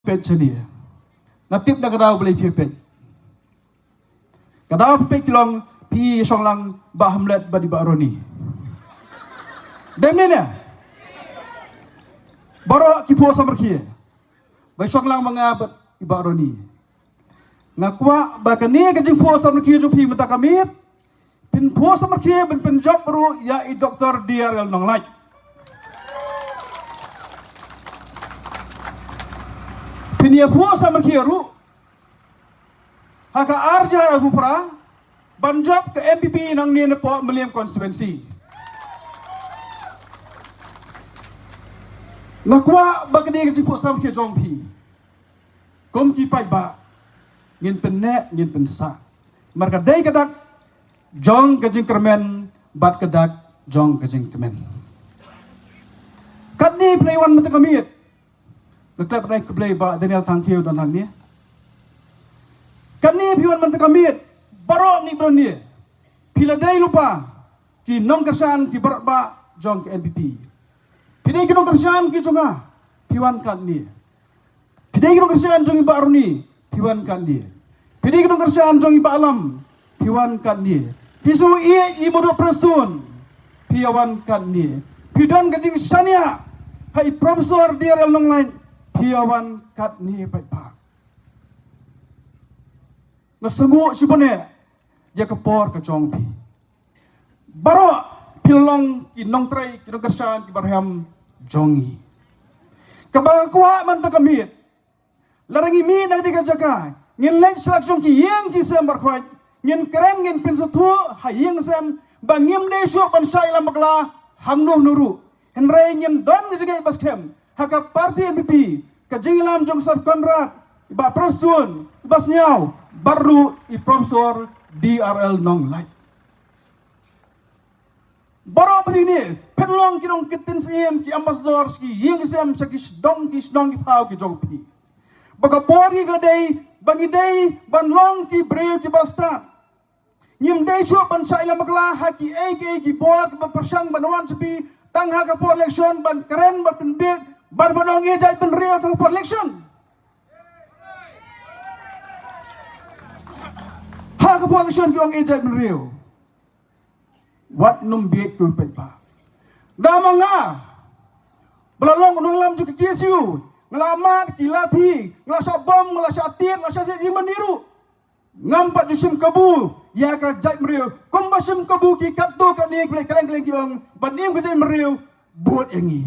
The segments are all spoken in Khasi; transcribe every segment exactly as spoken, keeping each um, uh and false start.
peit shane. Nga tip na ka daw balei phi peit. Ka daw phi peit ki long phi shong lang Bah Hamlet bad i Bah Ronnie. Dei mynne ne? Baroh ki phuh samrkhie ba shong lang ma nga bad i Bah Ronnie. Nga kwah ba kane ka jingphuh samrkhie jong phi mynta ka miet, phin phuh samrkhie ban pynjop ruh ïa i Doktor D R L Nonglait. Phin ïa phuh samrkhie ruh ha ka ar hajar arphew phra ban jop ka M P P nangne napoh Mylliem constituency. Nga kwah ba kane ka jingphuh samrkhie jong phi kum ki paidbah ngin pynneh, ngin pynsah. Namar ka dei ka dak jong ka jingkyrmen bad ka dak jong ka jingkmen. Katne phi la wan mynta ka miet. Nga klet bad ai khublei Bah Daniel Thangkhiew don hangne. Katne phi wan mynta ka miet, baroh ngi baroh ne phi la dei lypa ki nongkyrshan ki baroh bah jong ka N P P. Phi dei ki nongkyrshan ki jong nga, phi wan katne. Phi dei ki nongkyrshan jong i Bah Ronnie, phi wan katne. Phi dei ki nongkyrshan jong i Bah Lam, phi wan katne. Phi shu ïeit ïa i Murdoch Prestone, phi ïa wan katne. Phi don ka jingshaniah ha i Professor D R L Nonglait, phi ïa wan katne paidbah. Nga sngewnguh shibun eh ïa ka por ka jong phi. Baroh phi long ki nongtrei, ki nongkyrshan, ki barhem jong ngi. Kaba nga kwah mynta ka miet, lada ngi mih na kane ka jaka, ngin leit sha la jong ki ïing ki sem baroh khoit, ngin kren, ngin pynsngewthuh ha ïing sem ba ngim dei shuh ban shah ïalam bakla hangno hangno ruh. Hynrei ngin don ka jingngeit ba skhem ha ka party N P P, ka jingïalam jong Sir Conrad, i Bah Prestone, i Bah Sniaw, bad ruh i Professor D R L Nonglait. Baroh phi ne, phin long ki nongkyntiew siem, ki ambassador, ki ïing ki sem, sha ki shnong, ki shnong ki thaw ki jong phi. Ba ka bor ngi ka dei ba ngi dei ban long ki briew kiba stad. Ngim dei shuh ban shah ïalam bakla ha kiei kiei ki bor kiba pyrshang ban wan sha phi tang ha ka por election ban kren, ban pynbiej, ban ban ong ïeit jaitbynriew tang ha ka por election. Ha ka por election ki ong ïeit jaitbynriew. Wat nym bieit ko paidbah. Nga ma nga ba la long u nongïalam jong ka K S U, nga la mad ki lathi, nga la shah bom, nga la shah tied, nga la shah siat jingmane ruh. Ngam pat ju shim kabu ïa ka jaitbynriew kumba shim kabu ki katto katne ki leh kylleng kylleng ki ong ban im ka jaitbynriew, bud ïa ngi.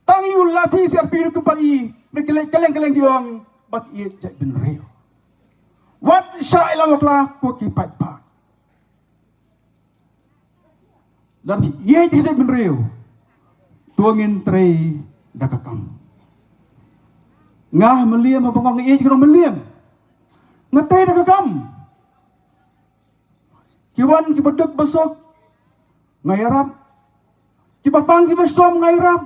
Tang ïa u lathi C R P ruh kim pat i, ba ki leh kylleng kylleng ki ong ba ki ïeit jaitbynriew. Wat shah ïalam bakla ko ki paidbah. Lada phi ïeit ki jaitbynriew, to ngin trei da ka kam. Nga ha Mylliem haba nga ong nga ïeit ki nong Mylliem, nga trei da ka kam. Ki wan kiba duk ba suk, nga ïarap. Kiba pang kiba shitom, nga ïarap.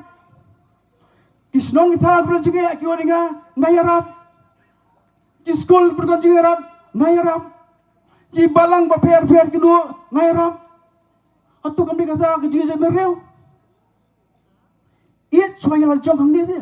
Ki shnong ki thaw kiba don jingeh ki wan ïa nga, nga ïarap. Ki skul kiba don jingïarap, nga ïarap. Ki balang bapher bapher ki duh, nga ïarap. Hato kam dei kata ka jingïeit jaitbynriew? Ïeit shuwa ïa la jong hangne te.